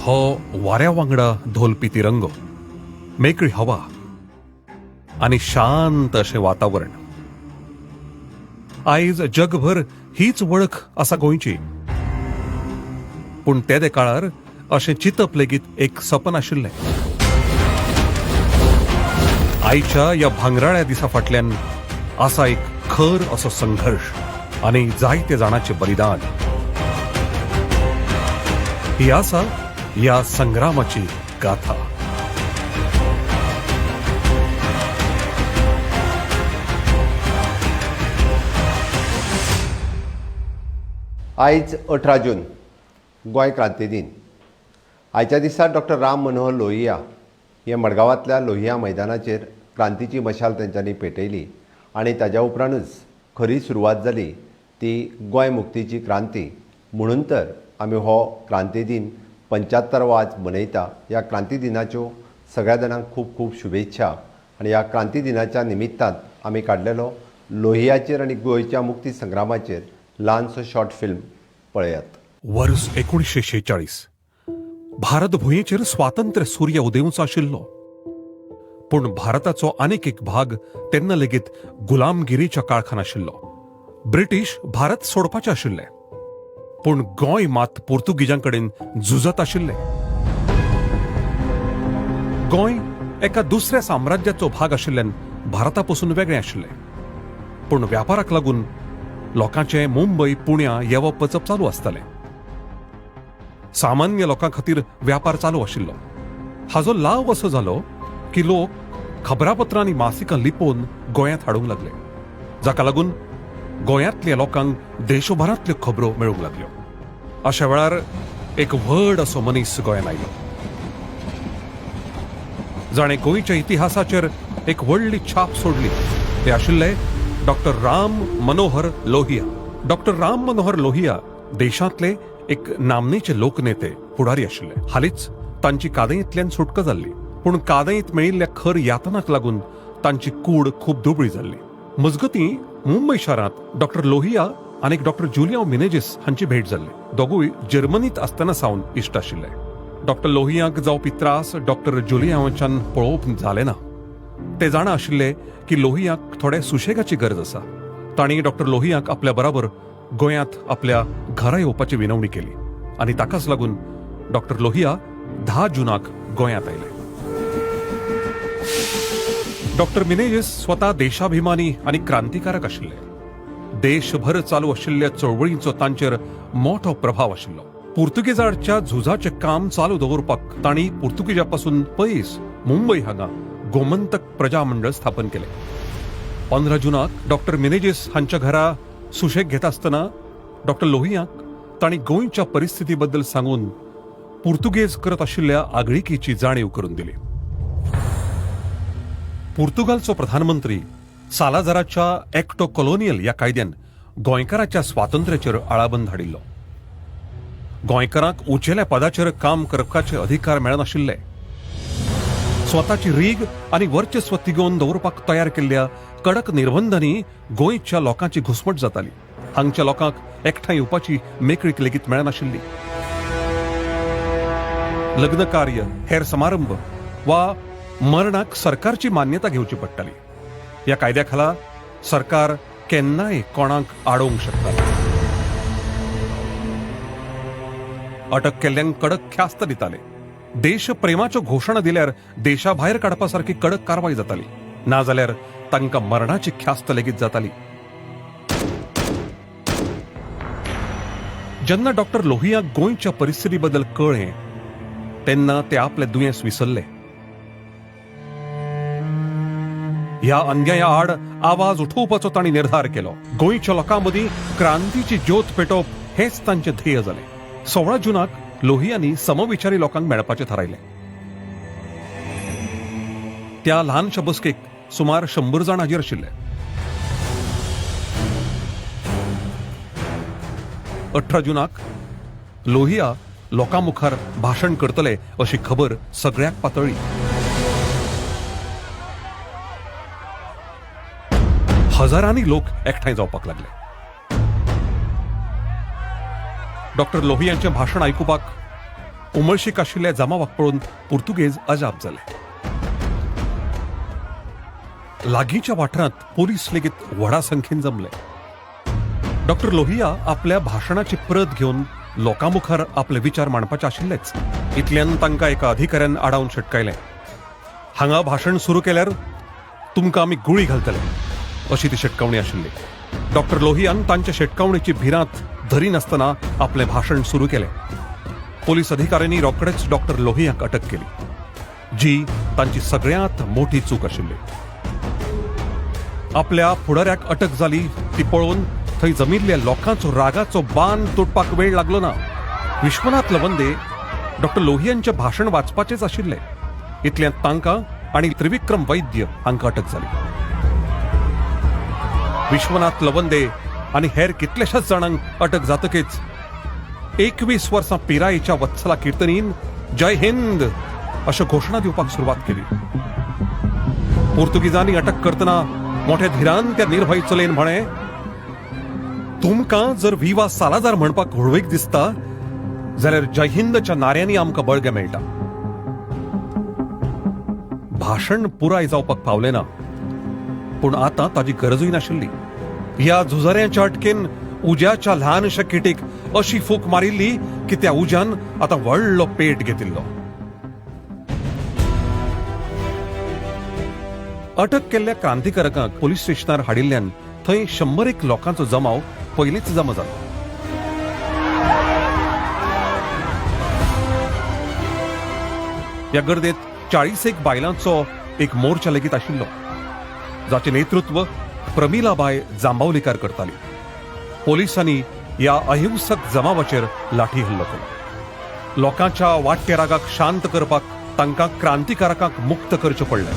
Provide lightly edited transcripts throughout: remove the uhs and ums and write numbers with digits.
हो वाऱ्या वांगडा धोलपी तिरंगो, मेकळी हवा आनी शांत अशें वातावरण. आयज जगभर हीच वळख आसा गोंयची. पूण तेदे काळार अशें चिंतप लेगीत एक सपन आशिल्लें. आयच्या ह्या भांगराळ्या दिसा फाटल्यान आसा एक खर असो संघर्श आनी जायते जाणांचें बलिदान. ही आसा ह्या संग्रामाची गाथा. आयज 18 जून, गोंय क्रांती दिन. आयच्या दिसा डॉक्टर राम मनोहर लोहिया हे मडगांवांतल्या लोहिया मैदानाचेर क्रांतीची मशाल तेंच्यांनी पेटयली आनी ताज्या उपरांतूच खरी सुरवात जाली ती गोंय मुक्तीची क्रांती. म्हणून तर आमी हो क्रांती दिन 75वो आज मनयता. ह्या क्रांती दिनाच्यो सगळ्या जाणांक खूब खूब शुभेच्छा आनी ह्या क्रांती दिनाच्या निमित्तान आमी काडलेलो लोहियाचेर आनी गोंयच्या मुक्ती संग्रामाचेर ल्हानसो शॉर्ट फिल्म पळयात. वर्स 1946. भारत भुंयेचेर स्वातंत्र्य सूर्य उदेवचो आशिल्लो. पूण भारताचो आनीक एक भाग तेन्ना लेगीत गुलामगिरीच्या काळखान आशिल्लो. ब्रिटीश भारत सोडपाचे आशिल्ले, पूण गोंय मात पोर्तुगीजां कडेन झुजत आशिल्ले. गोंय एका दुसऱ्या साम्राज्याचो भाग आशिल्ल्यान भारता पसून वेगळें आशिल्लें. पूण व्यापाराक लागून लोकांचें मुंबय पुण्या येवप वचप चालू आसतालें. सामान्य लोकां खातीर व्यापार चालू आशिल्लो. हाजो लाव असो जालो की लोक खबरापत्रां आनी मासिकां लिपोवन गोंयांत हाडूंक लागले, जाका लागून गोंयांतल्या लोकांक देशभरांतल्यो खबरो मेळूंक लागल्यो. अशा वेळार एक व्हड असो मनीस गोंयांत आयलो, जाणें गोंयच्या इतिहासाचेर एक व्हडली छाप सोडली. ते आशिल्ले डॉक्टर राम मनोहर लोहिया. डॉक्टर राम मनोहर लोहिया देशांतले एक नामनेचे लोकनेते, फुडारी आशिल्ले. हालींच तांची कादयेंतल्यान सुटका जाल्ली, पूण कादयेंत मेळिल्ल्या खर यातनाक लागून तांची कूड खूब दुबळी जाल्ली. मजगतीं मुंबय शारांत डॉक्टर लोहिया आनी डॉक्टर जुलियांव मिनेजीस हांची भेट जाल्ली. दोगूय जर्मनीत आसतना सावन इश्ट आशिल्ले. डॉक्टर लोहियांक जावपी त्रास डॉक्टर जुलियांवाच्यान पळोवप जालें ना. ते जाणा आशिल्ले की लोहियांक थोडे सुशेगाची गरज आसा. तांणी डॉक्टर लोहियांक आपल्या बराबर गोंयांत आपल्या घरा येवपाची विनवणी केली आनी ताकाच लागून डॉक्टर लोहिया 10 जुनाक गोंयांत आयले. डॉक्टर मिनेजीस स्वता देशाभिमानी आनी क्रांतिकारक आशिल्ले. देशभर चालू आशिल्ल्या चळवळींचो तांचेर मोठो प्रभाव आशिल्लो. पुर्तुगेजांच्या झुजाचें काम चालू दवरपाक तांणी पुर्तुगेजा पासून पयस मुंबय हांगा गोमंतक प्रजा मंडळ स्थापन केलें. 15 जुनाक डॉक्टर मिनेजीस हांच्या घरा सुशेग घेता आसतना डॉक्टर लोहियांक तांणी गोंयच्या परिस्थिती बद्दल सांगून पुर्तुगेज करत आशिल्ल्या आगळिकेची जाणीव करून दिली. पुर्तुगालचो प्रधानमंत्री सालाझाराच्या एक्टो कॉलोनियल ह्या कायद्यान गोंयकाराच्या स्वातंत्र्याचेर आळाबंद हाडिल्लो. गोंयकारांक उंचेल्या पदाचेर काम करपाचे अधिकार मेळनाशिल्ले. स्वताची रीग आनी वर्चस्व तिगोवन दवरपाक तयार केल्ल्या कडक निर्बंधांनी गोंयच्या लोकांची घुस्मट जाताली. हांगच्या लोकांक एकठांय येवपाची मेकळीक लेगीत मेळनाशिल्ली. लग्न कार्य, हेर समारंभ वा मरणाक सरकारची मान्यता घेवची पडटाली. ह्या कायद्या खाला सरकार केन्नाय कोणाक आडोवंक शकतालें. अटक केल्ल्यांक कडक ख्यास्त दिताले. देशप्रेमाच्यो घोशणा दिल्यार देशा भायर काडपा सारकी कडक कारवाय जाताली, नाजाल्यार तांकां मरणाची ख्यास्त लेगीत जाताली. जेन्ना डॉक्टर लोहियाक गोंयच्या परिस्थिती बद्दल कळ्ळें तेन्ना ते आपले दुयेंस विसरले. ह्या अन्याया आड आवाज उठोवपाचो तांणी निर्धार केलो. गोंयच्या लोकां मदीं क्रांतीची ज्योत पेटोवप हेंच तांचें ध्येय जालें. 16 जुनाक लोहियांनी समविचारी लोकांक मेळपाचें थारायलें. त्या ल्हानशा बसकेक सुमार 100 जाण हाजीर आशिल्ले. 18 जुनाक लोहिया लोकां मुखार भाशण करतले अशी खबर सगळ्याक पातळ्ळी. हजारांनी लोक एकठांय जावपाक लागले. डॉक्टर लोहियांचें भाशण आयकुपाक उमळशीक आशिल्ल्या जमावाक पळोवन पुर्तुगेज अजाप जाले. लागींच्या वाठारांत पोलीस लेगीत व्हडा संख्येन जमले. डॉक्टर लोहिया आपल्या भाशणाची प्रत घेवन लोकां मुखार आपले विचार मांडपाचे आशिल्लेच, इतल्यान तांकां एका अधिकाऱ्यान आडावन शिटकायलें, हांगा भाशण सुरू केल्यार तुमकां आमी गुळी घालतले अशी ती शिटकावणी आशिल्ली. डॉक्टर लोहियान तांच्या शिटकावणेची भिरांत धरिनासतना आपलें भाशण सुरू केलें. पोलीस अधिकाऱ्यांनी रोखडेच डॉक्टर लोहियाक अटक केली, जी तांची सगळ्यांत मोठी चूक आशिल्ली. आपल्या फुडाऱ्याक अटक जाली ती पळोवन थंय जमिल्ल्या लोकांचो रागाचो बांद तुटपाक वेळ लागलो ना. विश्वनाथ लवंदे डॉक्टर लोहियांचें भाशण वाचपाचेच आशिल्ले, इतल्यांत तांकां आनी त्रिविक्रम वैद्य हांकां अटक जाली. विश्वनाथ लवंदे आनी हेर कितल्याशाच जाणांक अटक जातकीच 21 वर्सां पिरायेच्या वत्सला किर्तनीन जय हिंद अश्यो घोशणा दिवपाक सुरवात केली. पुर्तुगीजांनी अटक करतना मोठ्या धिरान त्या निर्भय चलयेन म्हळें, तुमकां जर विवा सालाजार म्हणपाक व्हडवीक दिसता जाल्यार जय हिंदच्या नाऱ्यांनी आमकां बळगें मेळटा. भाशण पुराय जावपाक पावलें ना, पूण आतां ताजी गरजूय नाशिल्ली. ह्या झुजाऱ्यांच्या अटकेन उज्याच्या ल्हानशा किटीक अशी फूक मारिल्ली की त्या उज्यान आतां व्हडलो पेट घेतिल्लो. अटक केल्ल्या क्रांतिकारकांक पोलीस स्टेशनार हाडिल्ल्यान थंय 100 लोकांचो जमाव पयलींच जमा जालो. ह्या गर्देत 40 बायलांचो एक मोर्चा लेगीत आशिल्लो, जाचें नेतृत्व प्रमिलाबाय जांबावलीकार करताली. पोलिसांनी ह्या अहिंसक जमावाचेर लाठी हल्लो केलो. लोकांच्या वाडट्या रागाक शांत करपाक तांकां क्रांतिकारकांक मुक्त करचें पडलें.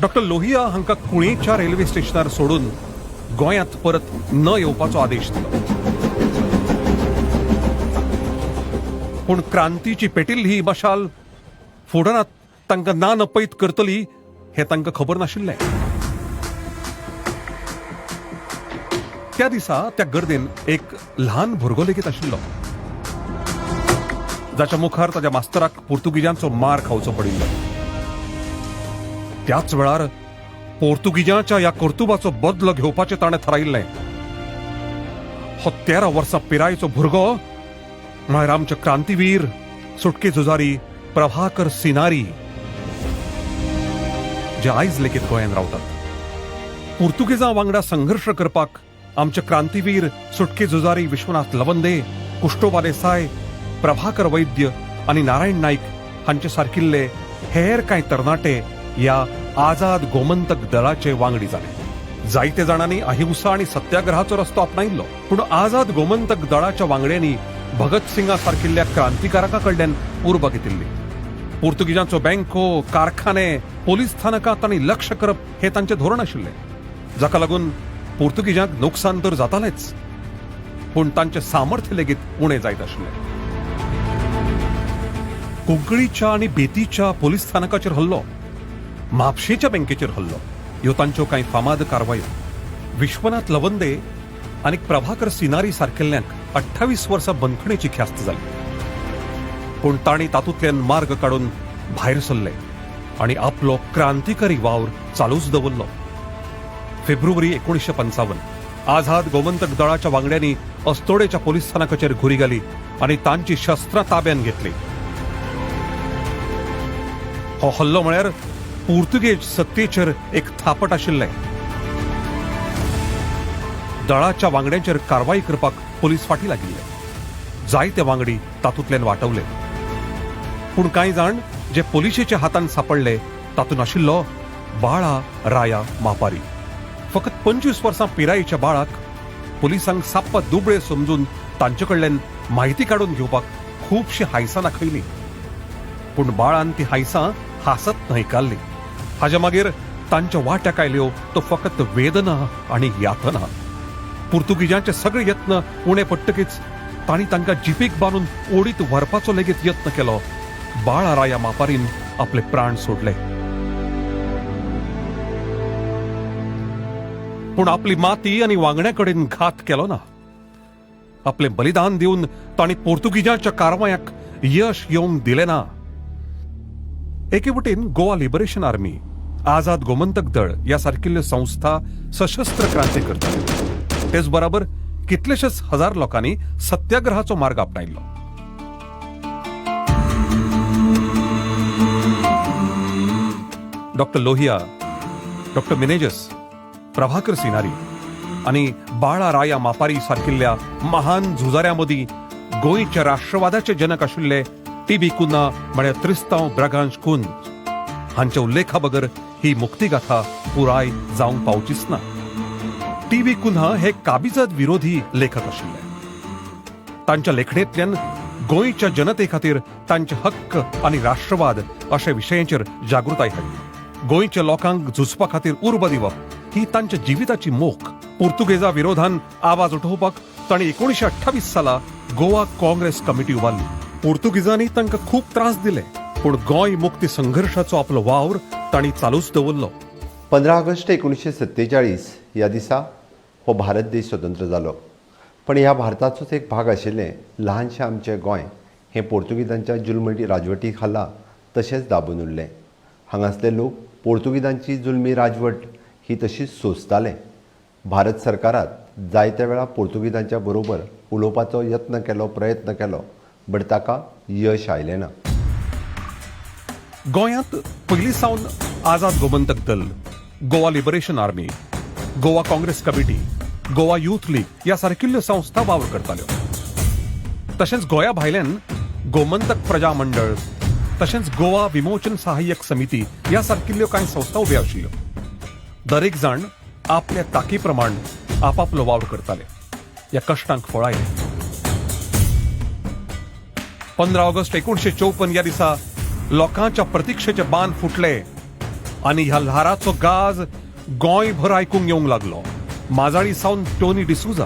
डॉक्टर लोहिया हांकां कुळेच्या रेल्वे स्टेशनार सोडून गोंयांत परत न येवपाचो आदेश दिलो. पूण क्रांतीची पेटिल्ली ही मशाल फुडारांत तांकां ना नपयत करतली हें तांकां खबर नाशिल्लें. त्या दिसा त्या गर्देन एक ल्हान भुरगो लेगीत आशिल्लो, जाच्या मुखार ताच्या मास्तराक पुर्तुगीजांचो मार खावचो पडिल्लो. त्याच वेळार पोर्तुगीजांच्या ह्या कर्तुबाचो बदलो घेवपाचें ताणें थारायिल्लें. हो 13 वर्सां पिरायेचो भुरगो म्हळ्यार आमचे क्रांतीवीर सुटके झुजारी प्रभाकर सिनारी, जे आयज लेगीत गोंयांत रावतात. पुर्तुगेजां वांगडा संघर्श करपाक आमचे क्रांतीवीर सुटके झुजारी विश्वनाथ लवंदे, कुष्टोबा देसाय, प्रभाकर वैद्य आनी नारायण नाईक हांचे सारकिल्ले हेर कांय तरणाटे ह्या आझाद गोमंतक दळाचे वांगडी जाले. जायते जाणांनी अहिंसा आनी सत्याग्रहाचो रस्तो आपणायिल्लो, पूण आझाद गोमंतक दळाच्या वांगड्यांनी भगत सिंगा सारकिल्ल्या क्रांतिकारकां कडल्यान उर्बा घेतिल्ली. पुर्तुगीजांचो बँको, कारखाने, पोलीस स्थानकां तांणी लक्ष करप हें तांचें धोरण आशिल्लें, जाका लागून पुर्तुगीजांक नुकसान तर जातालेंच, पूण तांचें सामर्थ्य लेगीत उणें जायत आशिल्लें. कुंकळीच्या आनी बेतीच्या पोलीस स्थानकाचेर हल्लो, म्हापशेच्या बँकेचेर हल्लो, ह्यो तांच्यो कांय फामाद कारवायो. विश्वनाथ लवंदे आनी प्रभाकर सिनारी सारकेल्ल्यांक 28 वर्सां बंदखणीची ख्यास्त जाली, पूण तांणी तातूंतल्यान मार्ग काडून भायर सरले आनी आपलो क्रांतिकारी वावर चालूच दवरलो. फेब्रुवारी 1955 आझाद गोमंतक दळाच्या वांगड्यांनी अस्तोडेच्या पोलीस स्थानकाचेर घुरी घाली आनी तांची शस्त्रां ताब्यान घेतली. हो हल्लो म्हळ्यार पुर्तुगेज सत्तेचेर एक थापट आशिल्लें. दळाच्या वांगड्यांचेर कारवाई करपाक पोलीस फाटी लागिल्ले. जायते वांगडी तातूंतल्यान वाटवले, पूण कांय जाण जे पोलिशेच्या हातान सापडले तातूंत आशिल्लो बाळा राया मापारी. फकत 25 वर्सां पिरायेच्या बाळाक पोलिसांक साप्प दुबळे समजून तांचे कडल्यान म्हायती काडून घेवपाक खुबशीं हायसां दाखयलीं, पूण बाळान ती हायसां हांसत न्हयकारली. हाज्या मागीर तांच्या वाट्याक आयल्यो तो फकत वेदना आनी यातना. पुर्तुगीजांचे सगळे यत्न उणे पडटकीच तांणी तांकां जिपीक बांदून ओडीत व्हरपाचो लेगीत यत्न केलो. बाळा राया मापारीन आपले प्राण सोडले, पूण आपली माती आनी वांगड्या कडेन घात केलो ना. आपलें बलिदान दिवन तांणी पोर्तुगीजांच्या कारवायांक यश येवंक दिलें ना. एके वटेन Goa liberation army, Azad Gomantak Dal ह्या सारकिल्ल्यो संस्था सशस्त्र क्रांती करताल्यो. तेच बराबर कितलेशेच हजार लोकांनी सत्याग्रहाचो मार्ग आपणायल्लो. डॉक्टर लोहिया, डॉक्टर मिनेजस, प्रभाकर सिनारी आनी बाळा राया मापारी सारकिल्ल्या महान झुजाऱ्यां मदीं गोंयच्या राष्ट्रवादाचे जनक आशिल्ले टी बी कुन्हा म्हळ्यार त्रिस्तांव ब्रागांज कुंज हांच्या उल्लेखा बगर ही मुक्तीगाथा पुराय जावंक पावचीच ना. टी बी कुन्हा हे काबिजत विरोधी लेखक आशिल्ले. तांच्या लेखणेंतल्यान गोंयच्या जनते खातीर तांचे हक्क आनी राष्ट्रवाद अशा विशयांचेर जागृताय हाडली. गोंयच्या लोकांक झुजपा खातीर उर्बा दिवप ही तांच्या जिविताची मोख. पुर्तुगेजा विरोधान आवाज उठोवपाक तांणी 1928 साला गोवा काँग्रेस कमिटी उबारली. पुर्तुगेजांनी तांकां खूब त्रास दिले, पूण गोंय मुक्ती संघर्शाचो आपलो वावर तांणी चालूच दवरलो. 15 ऑगस्ट 1947 ह्या दिसा हो भारत देश स्वतंत्र जालो. पण ह्या भारताचोच एक भाग आशिल्लें ल्हानशें आमचें गोंय हें पोर्तुगीजांच्या जुलमी राजवटी खाला तशेंच दाबून उरलें. हांगासले लोक पोर्तुगीजांची जुलमी राजवट ही तशीच सोंसताले. भारत सरकारात जायत्या वेळा पोर्तुगीजांच्या बरोबर उलोवपाचो यत्न केलो, प्रयत्न केलो, बट ताका यश आयलें ना. गोंयांत पयलीं सावन Azad Gomantak Dal, Goa liberation army, Goa Congress committee, Goa youth league ह्या सारकिल्ल्यो संस्था वावर करताल्यो. तशेंच गोंया भायल्यान गोमंतक प्रजा मंडळ तशेंच गोवा विमोचन सहाय्यक समिती ह्या सारकिल्ल्यो कांय संस्था उब्यो आशिल्ल्यो. दरेक जाण आपल्या ताकी प्रमाण आपापलो वावर करताले. ह्या कश्टांक फळ आयलें. 15 ऑगस्ट 1954 ह्या दिसा लोकांच्या प्रतिक्षेचे बांद फुटले आनी ह्या ल्हाराचो गाज गोंयभर आयकूंक येवंक लागलो. माजाळी सावन टोनी डिसुजा,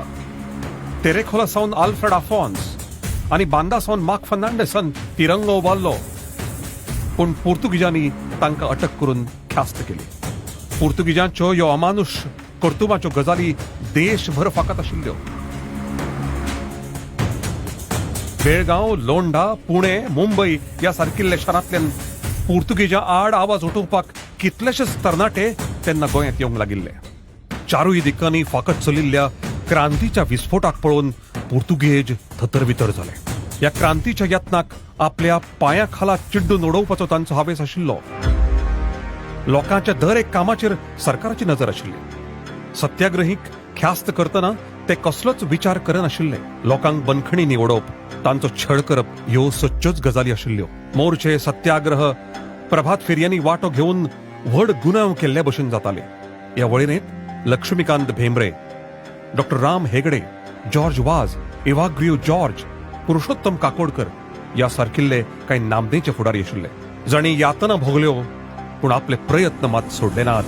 तेरेखोला सावन आल्फ्रेड आफोन्स आनी बांदा सावन मार्क फर्नांडीसान तिरंगो उबारलो. पूण पोर्तुगीजांनी तांकां अटक करून ख्यास्त केली. पोर्तुगीजांच्यो ह्यो अमानुश कर्तुबाच्यो गजाली देशभर फांकत आशिल्ल्यो. बेळगांव, लोंढा, पुणे, मुंबय ह्या सारकिल्ल्या शारांतल्यान पोर्तुगीजां आड आवाज उठोवपाक कितलेशेच तरणाटे तेन्ना गोंयांत येवंक लागिल्ले. चारूय दिकांनी फांकत चलिल्ल्या क्रांतीच्या विस्फोटाक पळोवन पोर्तुगेज थतरवितर जाले. ह्या क्रांतीच्या यत्नाक आपल्या पांया खाला चिड्डून उडोवपाचो तांचो हावेस आशिल्लो. लोकांच्या दर एक कामाचेर सरकाराची नजर आशिल्ली. सत्याग्रहीक ख्यास्त करतना ते कसलोच विचार करनाशिल्ले. लोकांक बंदखणींनी उडोवप, तांचो छळ करप ह्यो सदच्योच गजाली आशिल्ल्यो. मोर्चे, सत्याग्रह, प्रभात फेरयांनी वांटो घेवन व्हड गुन्यांव केल्ले भशेन जाताले. ह्या वळेरेंत लक्ष्मीकांत भेंब्रे, डॉक्टर राम हेगडे, जॉर्ज वाज, इवाग्रियो जॉर्ज, पुरुषोत्तम काकोडकर ह्या सारकिल्ले कांय नामनेचे फुडारी आशिल्ले, जांणी यातना भोगल्यो पूण आपले प्रयत्न मात सोडले नात.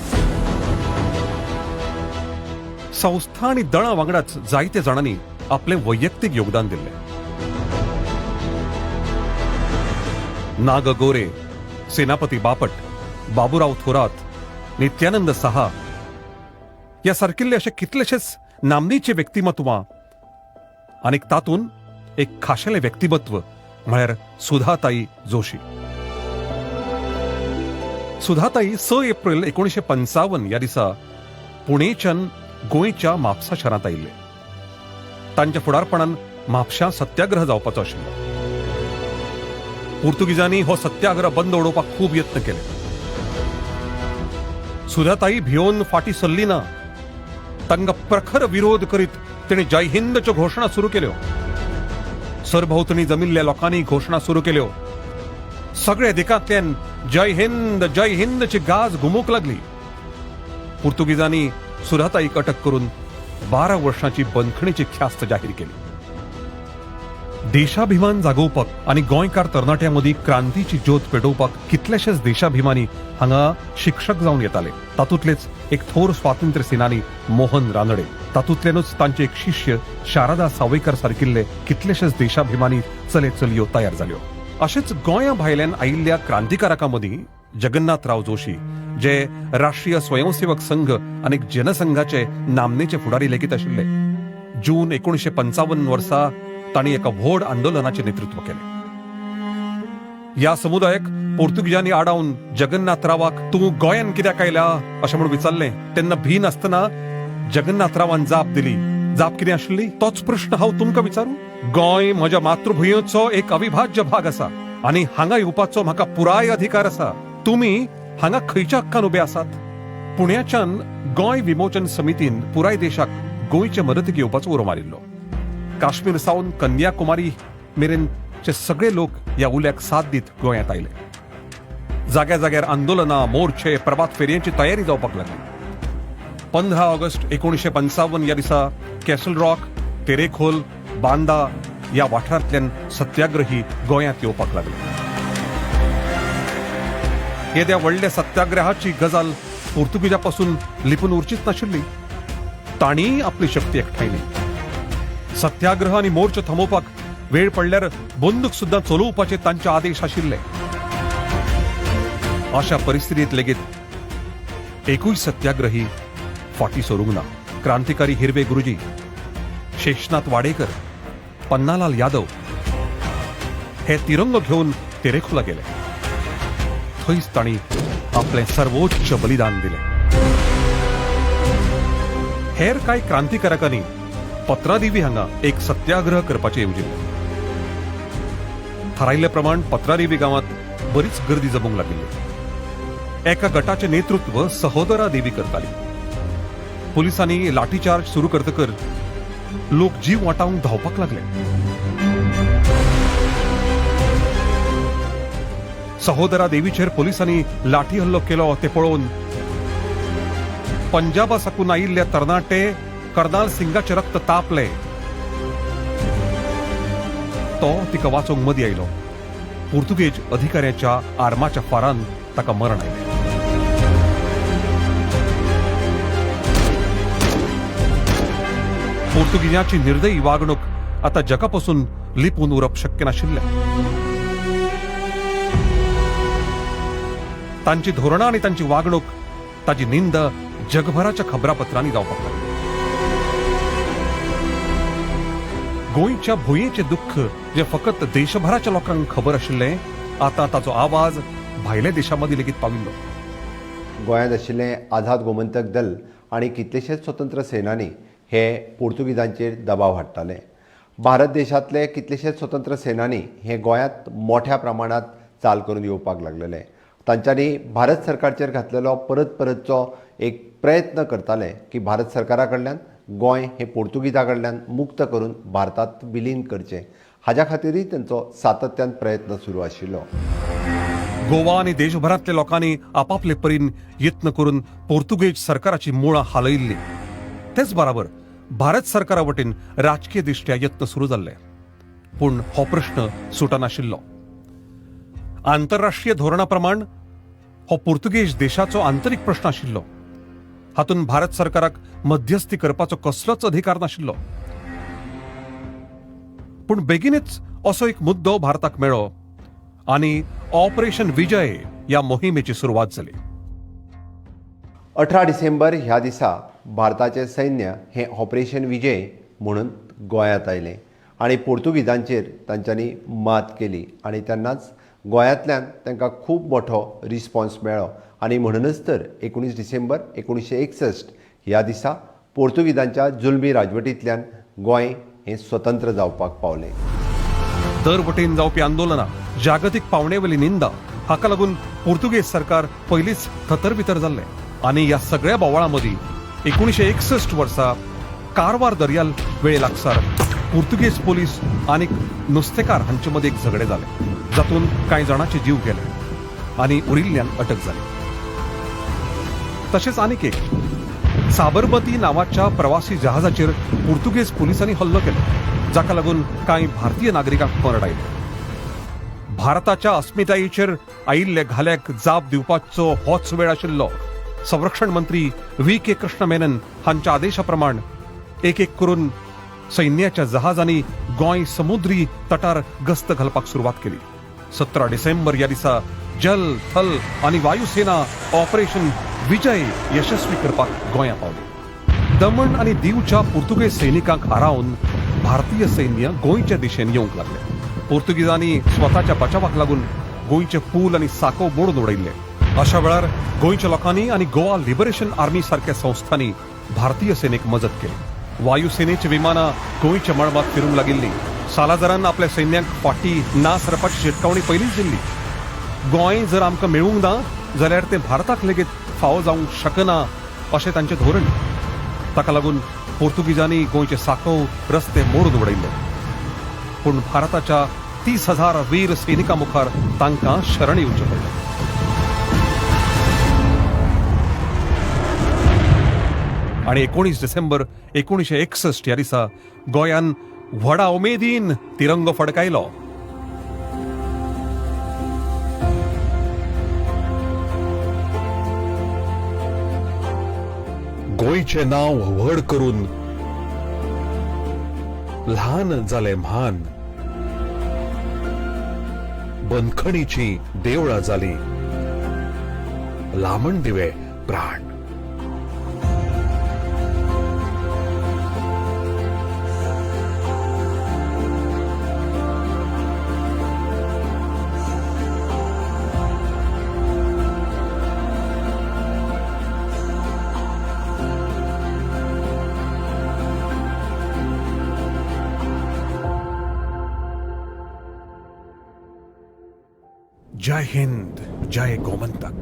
संस्था आनी दळां वांगडाच जायते जाणांनी आपलें वैयक्तीक योगदान दिल्लें. नाग गोरे, सेनापती बापट, बाबुराव थोरात, नित्यानंद साहा ह्या सारकिल्ले अशे कितलेशेच नामनेचे व्यक्तिमत्वां आनी तातूंत एक खाशेलें व्यक्तिमत्व म्हळ्यार सुधाताई जोशी. सुधाताई 6 एप्रिल 1955 ह्या दिसा पुणेच्यान गोंयच्या म्हापसा शारांत आयिल्ले. तांच्या फुडारपणान म्हापशां सत्याग्रह जावपाचो आशिल्लो. पुर्तुगीजांनी हो सत्याग्रह बंद उडोवपाक खूब यत्न केले. सुधाताई भियोवन फाटीं सरली ना. तांकां प्रखर विरोध करीत तिणें जय हिंदच्यो घोशणा सुरू केल्यो. सरभोंवतणी जमिल्ल्या लोकांनी घोशणा सुरू केल्यो. सगळ्या दिकांतल्यान जय हिंद जय हिंदची गाज घुमूंक लागली. पुर्तुगीजांनी सुधाताईक अटक करून 12 वर्षांची बंदखणीची ख्यास्त जाहीर केली. देशाभिमान जागोवपाक आनी गोंयकार तरणाट्यां मदीं क्रांतीची ज्योत पेटोवपाक कितलेशेच देशाभिमानी हांगा शिक्षक जावन येताले. तातूंतलेच एक थोर स्वातंत्र्य सेनानी मोहन रानडे, तातूंतल्यानूच तांचे एक शिष्य शारदा सावयकर सारकिल्ले कितलेशेच देशाभिमानी चले चलयो तयार जाल्यो. अशेंच गोंया भायल्यान आयिल्ल्या क्रांतिकारकां मदीं जगन्नाथराव जोशी, जे राष्ट्रीय स्वयंसेवक संघ आनी जनसंघाचे नामनेचे फुडारी लेगीत आशिल्ले. जून 1955 वर्सा तांणी एका व्हड आंदोलनाचें नेतृत्व केलें. ह्या समुदायाक पोर्तुगीजांनी आडावन जगन्नाथरावाक तूं गोंयान कित्याक आयला अशें म्हणून विचारलें तेन्ना भी नासतना जगन्नाथरावान जाप दिली. जाप कितें आशिल्ली? तोच प्रश्न हांव तुमकां विचारूं? गोंय म्हज्या मातृभुंयेचो एक अविभाज्य भाग आसा आनी हांगा येवपाचो म्हाका पुराय अधिकार आसा. तुमी हांगा खंयच्या हक्कान उबे आसात? पुण्याच्यान गोंय विमोचन समितीन पुराय देशाक गोंयचे मदतीक येवपाचो उलो मारिल्लो. काश्मीर सावन कन्याकुमारी मेरेनचे सगळे लोक ह्या उल्याक साथ दीत गोंयांत आयले. जाग्या जाग्यार आंदोलनां, मोर्चे, प्रभात फेरयांची तयारी जावपाक लागली. 15 ऑगस्ट 1955 ह्या दिसा कॅसल रॉक, तेरेखोल, बांदा ह्या वाठारांतल्यान सत्याग्रही गोंयांत येवपाक लागले. येद्या व्हडल्या सत्याग्रहाची गजाल पोर्तुगीजा पासून लिपून उरचीच नाशिल्ली. तांणीय आपली शक्ती एकठांयली. सत्याग्रह आनी मोर्चो थांबोवपाक वेळ पडल्यार बंदूक सुद्दां चलोवपाचे तांचे आदेश आशिल्ले. अशा परिस्थितीत लेगीत एकूय सत्याग्रही फाटीं सरूंक ना. क्रांतिकारी हिरवे गुरुजी, शेषनाथ वाडेकर, पन्नालाल यादव हे तिरंगो घेवन तेरेखोला गेले. थंयच तांणी आपलें सर्वोच्च बलिदान दिलें. हेर कांय क्रांतिकारकांनी पत्रादेवी हांगा एक सत्याग्रह करपाचें येवजिल्लें. थारायिल्ले प्रमाण पत्रादेवी गांवांत बरीच गर्दी जमूंक लागिल्ली. एका गटाचें नेतृत्व सहोदरा देवी करताली. पुलिसांनी लाठीचार्ज सुरू करतकर लोक जीव वाटावंक धांवपाक लागले. सहोदरा देवीचेर पोलिसांनी लाठी हल्लो केलो ते पळोवन पंजाबा साकून आयिल्ल्या तरणाटे कर्नाल सिंगाचें रक्त तापलें. तो तिका वाचोवंक मदीं आयलो. पुर्तुगेज अधिकाऱ्याच्या आर्माच्या फारान ताका मरण आयलें. पोर्तुगीजांची निर्दयी वागणूक आतां जगा पसून लिपून उरप शक्य नाशिल्लें. तांची धोरणां आनी तांची वागणूक ताची निंदा जगभराच्या खबरापत्रांनी जावपाक लागली. गोंयच्या भुंयेचें दुख्ख जें फकत देशभराच्या लोकांक खबर आशिल्लें आतां ताचो आवाज भायल्या देशां मदीं लेगीत पाविल्लो. गोंयांत आशिल्लें आझाद गोमंतक दल आनी कितलेशेच स्वतंत्र सेनानी हे पोर्तुगीजांचेर दबाव हाडटाले. भारत देशांतले कितलेशेच स्वतंत्र सेनानी हे गोंयांत मोठ्या प्रमाणांत चाल करून येवपाक लागलेले. तांच्यांनी भारत सरकारचेर घातलेलो परत परतचो एक प्रयत्न करताले की भारत सरकारा कडल्यान गोंय हे पोर्तुगीजा कडल्यान मुक्त करून भारतांत विलीन करचें. हाज्या खातीरूय तांचो सातत्यान प्रयत्न सुरू आशिल्लो. गोवा आनी देशभरांतल्या लोकांनी आपापले परीन यत्न करून पोर्तुगेज सरकाराची मुळां हालयिल्लीं. तेच बराबर भारत सरकारा वटेन राजकीय दृश्ट्या यत्न सुरू जाल्ले, पूण हो प्रश्न सुटनाशिल्लो. आंतरराष्ट्रीय धोरणा प्रमाण हो पुर्तुगेज देशाचो आंतरीक प्रश्न आशिल्लो. हातूंत भारत सरकाराक मध्यस्थी करपाचो कसलोच अधिकार नाशिल्लो. पूण बेगीनच असो एक मुद्दो भारताक मेळ्ळो आनी ऑपरेशन विजय ह्या मोहिमेची सुरवात जाली. 18 डिसेंबर ह्या दिसा भारताचें सैन्य हें ऑपरेशन विजय म्हणून गोंयांत आयलें आनी पोर्तुगीजांचेर तांच्यांनी मात केली आनी तेन्नाच गोंयांतल्यान तांकां खूब मोठो रिस्पॉन्स मेळ्ळो आनी म्हणूनच तर 19 डिसेंबर 1961 ह्या दिसा पोर्तुगीजांच्या जुलमी राजवटींतल्यान गोंय हें स्वतंत्र जावपाक पावलें. दर वटेन जावपी आंदोलनां, जागतीक पावणेवेली निंदा हाका लागून पोर्तुगेज सरकार पयलींच थतरवितर जाल्लें आनी ह्या सगळ्या बोवाळां मदीं 1961 वर्सा कारवार दर्याल वेळे लागसार पुर्तुगेज पोलीस आनी नुस्तेकार हांचे मदीं एक झगडें जालें, जातूंत कांय जाणांचे जीव गेले आनी उरिल्ल्यान अटक जाली. तशेंच आनीक एक साबरमती नांवाच्या प्रवासी जहाजाचेर पुर्तुगेज पुलिसांनी हल्लो केलो, जाका लागून कांय भारतीय नागरिकांक मरण आयलें. भारताच्या अस्मितायेचेर आयिल्ल्या घाल्याक जाप दिवपाचो होच वेळ आशिल्लो. संरक्षण मंत्री व्ही के कृष्ण मेनन हांच्या आदेशा प्रमाण एक एक करून सैन्याच्या जहाजांनी गोंय समुद्री तटार गस्त घालपाक सुरवात केली. 17 डिसेंबर ह्या दिसा जल, थल आनी वायुसेना ऑपरेशन विजय यशस्वी करपाक गोंया पावली. दमण आनी दीवच्या पुर्तुगेज सैनिकांक हारावन भारतीय सैन्य गोंयच्या दिशेन येवंक लागले. पुर्तुगेजांनी स्वताच्या बचावाक लागून गोंयचे पूल आनी साको मोडून उडयल्ले. अशा वेळार गोंयच्या लोकांनी आनी गोवा लिबरेशन आर्मी सारक्या संस्थांनी भारतीय सेनेक मजत केली. वायुसेनेची विमानां गोंयच्या मळबांत फिरूंक लागिल्लीं. सालाझारान आपल्या सैन्याक फाटी ना सरपाची शिटकावणी पयलींच दिल्ली. गोंय जर आमकां मेळूंक ना जाल्यार तें भारताक लेगीत फावो जावंक शकना अशें तांचें धोरण. ताका लागून पोर्तुगीजांनी गोंयचे साकव रस्ते मोडून उडयल्ले. पूण भारताच्या 30,000 वीर सैनिकां मुखार तांकां शरण येवचें पडलें. आनी 19 डिसेंबर 1961 ह्या दिसा गोंयान व्हडा उमेदीन तिरंगो फडकायलो. गोंयचें नांव व्हड करून ल्हान जालें म्हान, बंदखणीचीं देवळां जालीं लामण दिवे प्राण. जय हिंद, जय गोमंतक.